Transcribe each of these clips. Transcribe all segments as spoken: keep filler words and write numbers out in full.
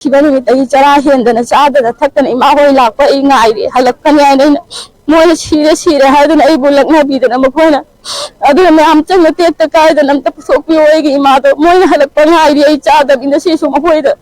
ꯈꯤꯕ ꯅꯨꯃꯤꯠꯇꯒꯤ ꯆꯔꯥ ꯍꯦꯟꯗꯅ ꯆꯥꯗꯅ ꯊꯛꯇꯅ ꯏꯃꯥ ꯍꯣꯏ ꯂꯥꯛꯄ ꯑꯩ ꯉꯥꯏꯔꯤ, ꯍꯜꯂꯛꯀꯅꯤ ꯍꯥꯏꯅ ꯑꯩꯅ, ꯃꯣꯏꯅ "ꯁꯤꯔꯦ, ꯁꯤꯔꯦ" ꯍꯥꯏꯗꯨꯅ ꯑꯩꯕꯨ ꯂꯛꯅꯕꯤꯗꯅ ꯃꯈꯣꯏꯅ, ꯑꯗꯨꯅ ꯃꯌꯥꯝ ꯆꯪꯅ ꯇꯦꯛꯇ ꯀꯥꯏꯗꯅ ꯑꯝꯇ ꯄꯨꯊꯣꯛꯄꯤꯌꯨ ꯑꯩꯒꯤ ꯏꯃꯥꯗꯣ, ꯃꯣꯏꯅ ꯍꯜꯂꯛꯄ ꯉꯥꯏꯔꯤ ꯑꯩ ꯆꯥꯗꯕꯤ ꯉꯁꯤꯁꯨ ꯃꯈꯣꯏꯗ꯫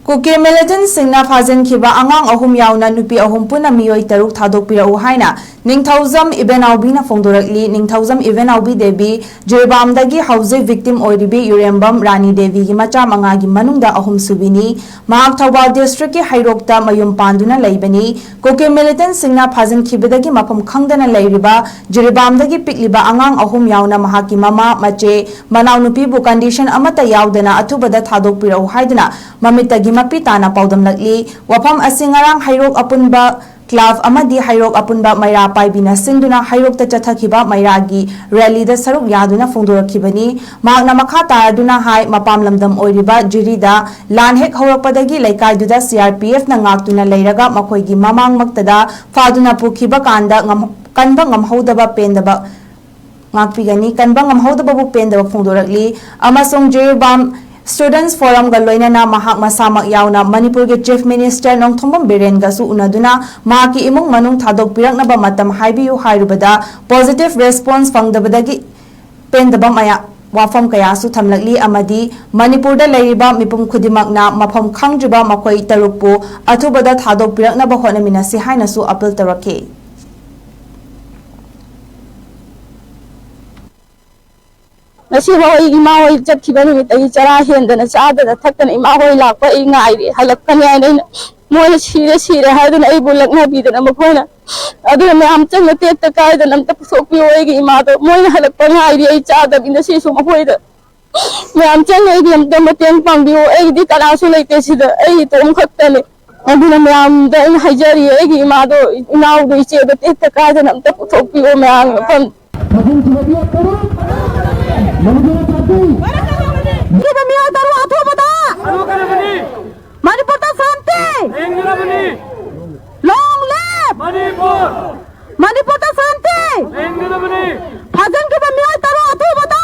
ꯀꯨꯀꯤ ꯃꯤꯂꯤꯇꯦꯟꯠꯁꯤꯡꯅ ꯐꯥꯖꯤꯟꯈꯤꯕ ꯑꯉꯥꯡ ꯑꯍꯨꯝ ꯌꯥꯎꯅ ꯅꯨꯄꯤ ꯑꯍꯨꯝ ꯄꯨꯟꯅ ꯃꯤꯑꯣꯏ ꯇꯔꯨꯛ ꯊꯥꯗꯣꯛꯄꯤꯔꯛꯎ ꯍꯥꯏꯅ ꯅꯤꯡꯊꯧꯖꯝ ꯏꯕꯦꯟꯅꯥꯎꯕꯤꯅ ꯐꯣꯡꯗꯣꯔꯛꯂꯤ꯫ ꯅꯤꯡꯊꯧꯖꯝ ꯏꯕꯦꯟꯅꯥꯎꯕꯤ ꯗꯦꯕꯤ ꯖꯤꯔꯤꯕꯥꯝꯗꯒꯤ ꯍꯧꯖꯤꯛ victim ꯑꯣꯏꯔꯤꯕꯤ ꯌꯨꯔꯦꯝꯕꯝ ꯔꯥꯅꯤ ꯗꯦꯕꯤꯒꯤ ꯃꯆꯥ ꯃꯉꯥꯒꯤ ꯃꯅꯨꯡꯗ ꯑꯍꯨꯝꯁꯨꯕꯤꯅꯤ꯫ ꯃꯍꯥꯛ ꯊꯧꯕꯥꯜ district ꯀꯤ ꯍꯩꯔꯣꯛꯇ ꯃꯌꯨꯝ ꯄꯥꯟꯗꯨꯅ ꯂꯩꯕꯅꯤ꯫ ꯀꯨꯀꯤ ꯃꯤꯂꯤꯇꯦꯟꯠꯁꯤꯡꯅ ꯐꯥꯖꯤꯟꯈꯤꯕꯗꯒꯤ ꯃꯐꯝ ꯈꯪꯗꯅ ꯂꯩꯔꯤꯕ ꯖꯤꯔꯤꯕꯥꯝꯗꯒꯤ ꯄꯤꯛꯂꯤꯕ ꯑꯉꯥꯡ ꯑꯍꯨꯝ ꯌꯥꯎꯅ ꯃꯍꯥꯛꯀꯤ ꯃꯃꯥ, ꯃꯆꯦ, ꯃꯅꯥꯎꯅꯨꯄꯤꯕꯨ condition ꯑꯃꯠꯇ ꯌꯥꯎꯗꯅ ꯑꯊꯨꯕꯗ ꯊꯥꯗꯣꯛꯄꯤꯔꯛꯎ ꯍꯥꯏꯗꯨꯅ ꯃꯃꯤꯠꯇꯒꯤ ꯃꯄꯤ ꯇꯥꯅ ꯄꯥꯎꯗꯝꯂꯛꯂꯤ꯫ ꯋꯥꯐꯝ ꯑꯁꯤ ꯉꯔꯥꯡ ꯍꯩꯔꯣꯛ ꯑꯄꯨꯟꯕ club ꯑꯃꯗꯤ ꯍꯩꯔꯣꯛ ꯑꯄꯨꯟꯕ ꯃꯩꯔꯥ ꯄꯥꯏꯕꯤꯅ ꯁꯤꯟꯗꯨꯅ ꯍꯩꯔꯣꯛꯇ ꯆꯠꯊꯈꯤꯕ ꯃꯩꯔꯥꯒꯤ rally ꯗ ꯁꯔꯨꯛ ꯌꯥꯗꯨꯅ ꯐꯣꯡꯗꯣꯔꯛꯈꯤꯕꯅꯤ꯫ ꯃꯍꯥꯛꯅ ꯃꯈꯥ ꯇꯥꯔꯗꯨꯅ ꯍꯥꯏ, ꯃꯄꯥꯝ ꯂꯝꯗꯝ ꯑꯣꯏꯔꯤꯕ ꯖꯤꯔꯤꯗ ꯂꯥꯟ ꯍꯦꯛ ꯍꯧꯔꯛꯄꯗꯒꯤ ꯂꯩꯀꯥꯏꯗꯨꯗ C R P F ꯅ ꯉꯥꯛꯇꯨꯅ ꯂꯩꯔꯒ ꯃꯈꯣꯏꯒꯤ ꯃꯃꯥꯡꯃꯛꯇꯗ ꯐꯥꯗꯨꯅ ꯄꯨꯈꯤꯕ ꯀꯥꯟꯗ ꯉꯝ-, ꯀꯟꯕ ꯉꯝꯍꯧꯗꯕ ꯄꯦꯟꯗꯕ ꯉꯥꯛꯄꯤꯒꯅꯤ꯫ ꯀꯟꯕ ꯉꯝꯍꯧꯗꯕꯕꯨ ꯄꯦꯟꯗꯕ ꯐꯣꯡꯗꯣꯔꯛꯂꯤ ꯑꯃꯁꯨꯡ ꯖꯤꯔꯤꯕꯥꯝ Students Forum ꯒ ꯂꯣꯏꯅꯅ ꯃꯍꯥꯛ ꯃꯁꯥꯃꯛ ꯌꯥꯎꯅ ꯃꯅꯤꯄꯨꯔꯒꯤ Chief Minister ꯅꯣꯡꯊꯣꯝꯕꯝ ꯕꯤꯔꯦꯟꯒꯁꯨ ꯎꯅꯗꯨꯅ ꯃꯍꯥꯛꯀꯤ ꯏꯃꯨꯡ ꯃꯅꯨꯡ ꯊꯥꯗꯣꯛꯄꯤꯔꯛꯅꯕ ꯃꯇꯝ ꯍꯥꯏꯕꯤꯌꯨ ꯍꯥꯏꯔꯨꯕꯗ positive response ꯐꯪꯗꯕꯗꯒꯤ ꯄꯦꯟꯗꯕ ꯃꯌꯥ-, ꯋꯥꯐꯝ ꯀꯌꯥꯁꯨ ꯊꯝꯂꯛꯂꯤ ꯑꯃꯗꯤ ꯃꯅꯤꯄꯨꯔꯗ ꯂꯩꯔꯤꯕ ꯃꯤꯄꯨꯝ ꯈꯨꯗꯤꯡꯃꯛꯅ ꯃꯐꯝ ꯈꯪꯗ꯭ꯔꯤꯕ ꯃꯈꯣꯏ ꯇꯔꯨꯛꯄꯨ ꯑꯊꯨꯕꯗ ꯊꯥꯗꯣꯛꯄꯤꯔꯛꯅꯕ ꯍꯣꯠꯅꯃꯤꯟꯅꯁꯤ ꯍꯥꯏꯅꯁꯨ appeal ꯇꯧꯔꯛꯈꯤ꯫ ꯉꯁꯤꯐꯥꯎ ꯑꯩ ꯏꯃꯥ ꯍꯣꯏ ꯆꯠꯈꯤꯕ ꯅꯨꯃꯤꯠꯇꯒꯤ ꯆꯔꯥ ꯍꯦꯟꯗꯅ ꯆꯥꯗꯅ ꯊꯛꯇꯅ ꯏꯃꯥ ꯍꯣꯏ ꯂꯥꯛꯄ ꯑꯩ ꯉꯥꯏꯔꯤ, ꯍꯜꯂꯛꯀꯅꯤ ꯍꯥꯏꯅ ꯑꯩꯅ, ꯃꯣꯏꯅ "ꯁꯤꯔꯦ, ꯁꯤꯔꯦ" ꯍꯥꯏꯗꯨꯅ ꯑꯩꯕꯨ ꯂꯛꯅꯕꯤꯗꯅ ꯃꯈꯣꯏꯅ, ꯑꯗꯨꯅ ꯃꯌꯥꯝ ꯆꯪꯅ ꯇꯦꯛꯇ ꯀꯥꯏꯗꯅ ꯑꯝꯇ ꯄꯨꯊꯣꯛꯄꯤꯌꯨ ꯑꯩꯒꯤ ꯏꯃꯥꯗꯣ, ꯃꯣꯏꯅ ꯍꯜꯂꯛꯄ ꯉꯥꯏꯔꯤ ꯑꯩ ꯆꯥꯗꯕꯤ ꯉꯁꯤꯁꯨ ꯃꯈꯣꯏꯗ꯫ ꯃꯌꯥꯝ ꯆꯪꯅ ꯑꯩꯒꯤ ꯑꯝꯇ ꯃꯇꯦꯡ ꯄꯥꯡꯕꯤꯌꯨ, ꯑꯩꯒꯤꯗꯤ ꯀꯅꯥꯁꯨ ꯂꯩꯇꯦ ꯁꯤꯗ, ꯑꯩ ꯏꯇꯣꯝ ꯈꯛꯇꯅꯦ꯫ ꯑꯗꯨꯅ ꯃꯌꯥꯝꯗ ꯑꯩꯅ ꯍꯥꯏꯖꯔꯤ, ꯑꯩꯒꯤ ꯏꯃꯥꯗꯣ, ꯏꯅꯥꯎꯗꯣ, ꯏꯆꯦꯗꯣ ꯇꯦꯛꯇ ꯀꯥꯏꯗꯅ ꯑꯝꯇ ꯄꯨꯊꯣꯛꯄꯤꯌꯣ ꯃꯌꯥꯝꯒꯤ ꯃꯐꯝ꯫ ꯐꯥꯖꯤꯟꯈꯤꯕ ꯃꯤꯑꯣꯏ ꯇꯔꯨꯛ, ꯃꯅꯤꯄꯨꯔ ꯄꯥꯔꯇꯤ꯫ ꯐꯥꯖꯤꯟꯈꯤꯕ ꯃꯤꯑꯣꯏ ꯇꯔꯨꯛ ꯑꯊꯨꯕꯗ ꯃꯅꯤꯄꯨꯔꯗ ꯁꯥꯟꯇꯤ꯫ Long live! ꯃꯅꯤꯄꯨꯔꯗ ꯁꯥꯟꯇꯤ! ꯐꯥꯖꯤꯟꯈꯤꯕ ꯃꯤꯑꯣꯏ ꯇꯔꯨꯛ ꯑꯊꯨꯕꯗ